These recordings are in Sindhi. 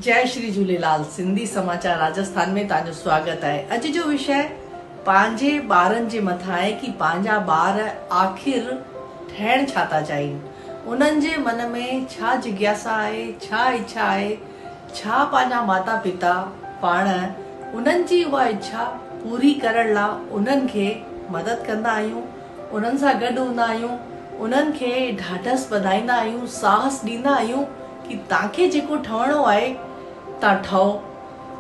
جئي شري جهوليلال سنڌي سماچار راجسٿان ۾ توهان جو سواگت آهي اڄ جو وشيه پنهنجي ٻارن جي مٿان آهي ڪي پنهنجا ٻار آخر ٺهڻ ڇا ٿا چاهين انهن جي من ۾ ڇا جگياسا آهي ڇا اڇا آهي ڇا پنهنجا ماتا پتا پاڻ انهن جي اها اڇا پوري ڪرڻ لا انهن کي مدد ڪندا آهيون انهن سان گڏ هوندا آهيون انهن کي ڍاڍس ٻڌائيندا آهيون ساهس ڏيندا آهيون ڪي توهان کي جيڪو ٺهڻو آهي توهان ٺهو.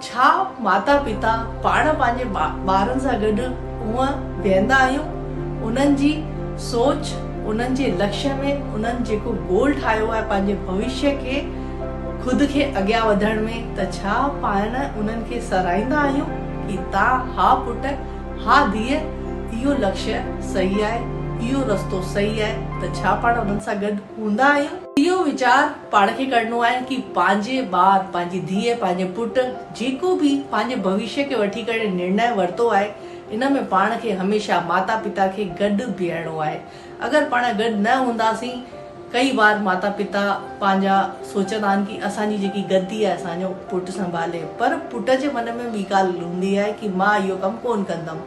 ڇا ماتا پتا پاڻ پنهنجي ٻارن سان گڏ هونء ويهندا آهيون؟ انهن جي سوچ، انهن جي لڪشيه ۾ انهن جيڪو گول ٺاهيو آهي پنهنجي ڀوشيه کي خود کي اڳيان وڌڻ ۾ ته ڇا پاڻ انهن کي سراهيندا آهيون ڪي توهان ها پٽ ها ڌيء اهو لڪشيه صحيح آهي اهو رستو صحيح آهي ته ڇا پاڻ انهن سان گڏ هوندا آهيون؟ اهو ويچار پاڻ کي ڪرڻو آهي ڪي پنهنجي ٻار، پنهنجي ڌيء، پنهنجي پٽ جيڪو به پنهنجي ڀوشيه کي وٺي ڪري نرڻي ورتو آهي ان ۾ پاڻ کي هميشه ماتا پتا کي گڏ بيهڻو آهي. اگر پاڻ گڏ نه هونداسين ڪئي بار ماتا پتا پنهنجا سوچندا آهن ڪي اسان جي جيڪي گدي آهي اسان جو پٽ سنڀالي پر پٽ جي من ۾ ٻي ڳالهه هوندي آهي ڪي مان اهو ڪم ڪونه ڪندم.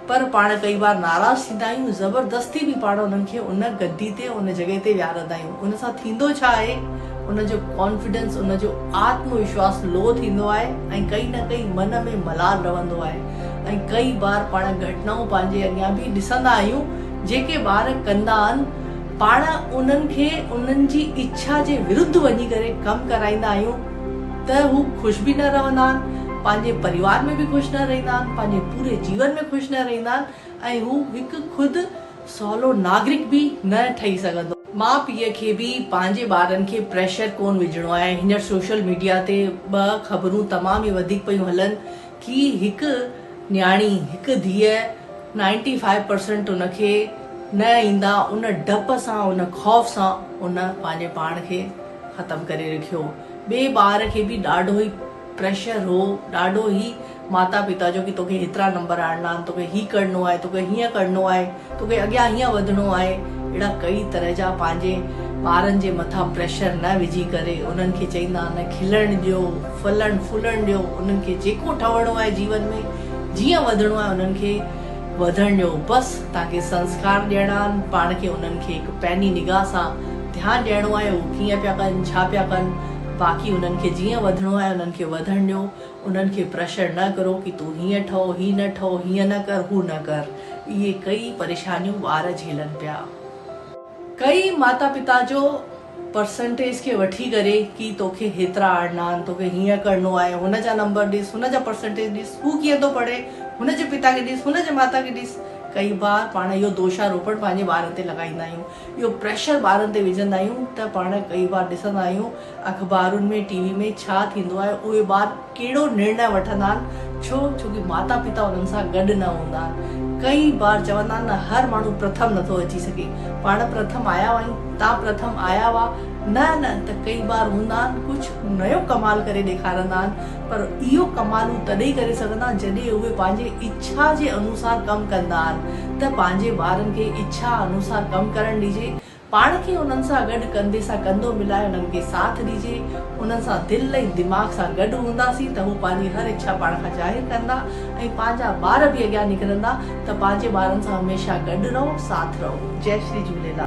پر پاڻ ڪئي بار ناراض ٿيندا آهيون، زبردستي به پاڻ انهن کي ان گدي تي، ان جڳهه تي ويهارندا آهيون. ان سان ٿيندو ڇا آهي، ان جو ڪانفيڊنس، ان جو آتم وشواس لو ٿيندو آهي ۽ ڪئي نه ڪئي من ۾ ملال رهندو آهي ۽ ڪئي بار پاڻ گهٽنائون پنهنجي اڳيان به ڏسندا آهيون، جيڪي ٻار ڪندا آهن، پاڻ انهن کي انهن جي اڇا جي ورڌ وڃي ڪري ڪم ڪرائيندا آهيون ته هو خوش به نه رهندا آهن، پنهنجي پريوار ۾ به خوش نه رهندا آهن، پنهنجي پوري جيون ۾ خوش نه رهندا آهن ۽ هو هڪ خود سولو ناگرڪ به نه ٺهي سگهندو. ماء پيء کي به پنهنجي ٻارن کي پريشر ڪونه وجهڻو آهي، هينئر سوشل ميڊيا تي ٻه خبرون تمام ئي وڌيڪ پيون هلن ڪي هڪ نياڻي، هڪ ڌيء نائنٽي فائيو پرسنٽ ان کي نه ايندا ان ڊپ سان ان خوف سان ان پنهنجي پاڻ کي ختم ڪري رکيو. ٻئي ٻار کي به ڏاڍو ئي پريشر هو ڏاڍو ئي ماتا پتا جو ڪي توکي هيترا نمبر آڻڻا آهن توکي هي ڪرڻو آهي توکي هيئن ڪرڻو آهي توکي اڳيان هيئن وڌڻو آهي اهڙا ڪئي طرح جا پنهنجي ٻارن جي مٿان پريشر نه وجهي ڪري انهن کي چئيندا آهن کلڻ ڏيو ڦلڻ ڦولڻ ڏيو انهن کي جيڪو ٺهڻو آهي جيون ۾ جيئن وڌڻو آهي انهن کي وڌڻ ڏيو بس توهان کي سنسڪار ڏيڻا آهن پاڻ کي انهن کي هڪ پيني نگاهه سان ڌيان ڏيڻو آهي هو ڪيئن پيا ڪن ڇا پيا ڪن باقي انهن کي جيئن وڌڻو آهي انهن کي وڌڻ ڏيو انهن کي پريشر نه ڪرو ڪي تون هيئن ٺهو هي نه ٺهو هيئن نه ڪر هو نه ڪر اهي ڪئي پريشانيون ٻار جهيلن پيا. ڪئي ماتا پتا جو پرسنٽيج کي وٺي ڪري ڪي توکي هيترا آڻڻا آهن توکي هيئن ڪرڻو آهي هن جا نمبر ڏس هن جا پرسنٽيج ڏس هو ڪيئن ٿو پڙهي هن جي پتا کي ڏس هن جي ماتا کي ڏس ڪئي بار پاڻ اهو دوشاروپڻ پنهنجي ٻارن تي لڳائيندا آهيون اهو پريشر ٻارن تي وجهندا آهيون ته پاڻ ڪئي بار ڏسندا آهيون اخبارن ۾ ٽي وي ۾ ڇا ٿيندو آهي اهي ٻار ڪهڙو نرڻي وٺندا آهن ڇو ڇو ڪي ماتا پتا انهن سان گڏ نه هوندا آهن ڪئي بار چوندا آهن نه هر ماڻهو پرٿم نٿو اچي سگهي پاڻ پرٿم آيا آهيون تان پرٿم آيا هئا نه نه ته ڪئي بار هوندا آهن ڪجهه نيو ڪمال ڪري ڏيکارندا آهن پر اهو ڪمال هو تڏهن ئي ڪري سگهندا آهن جڏهن اهي پنهنجي اڇا جي انوسار ڪم ڪندا آهن ته پنهنجي ٻارن کي اڇا انوسار ڪم ڪرڻ ڏجي پاڻ کي انهن سان گڏ ڪنڌي سان ڪنڌو ملائي انهن کي ساٿ ڏجي، انهن سان دل ۽ دماغ سان گڏ هونداسين ته هو پنهنجي هر اڇا پاڻ کان ظاهر ڪندا ۽ پنهنجا ٻار به اڳيان نڪرندا ته پنهنجي ٻارن سان هميشه گڏ رهو، ساٿ رهو. جئي شري جهوليلال.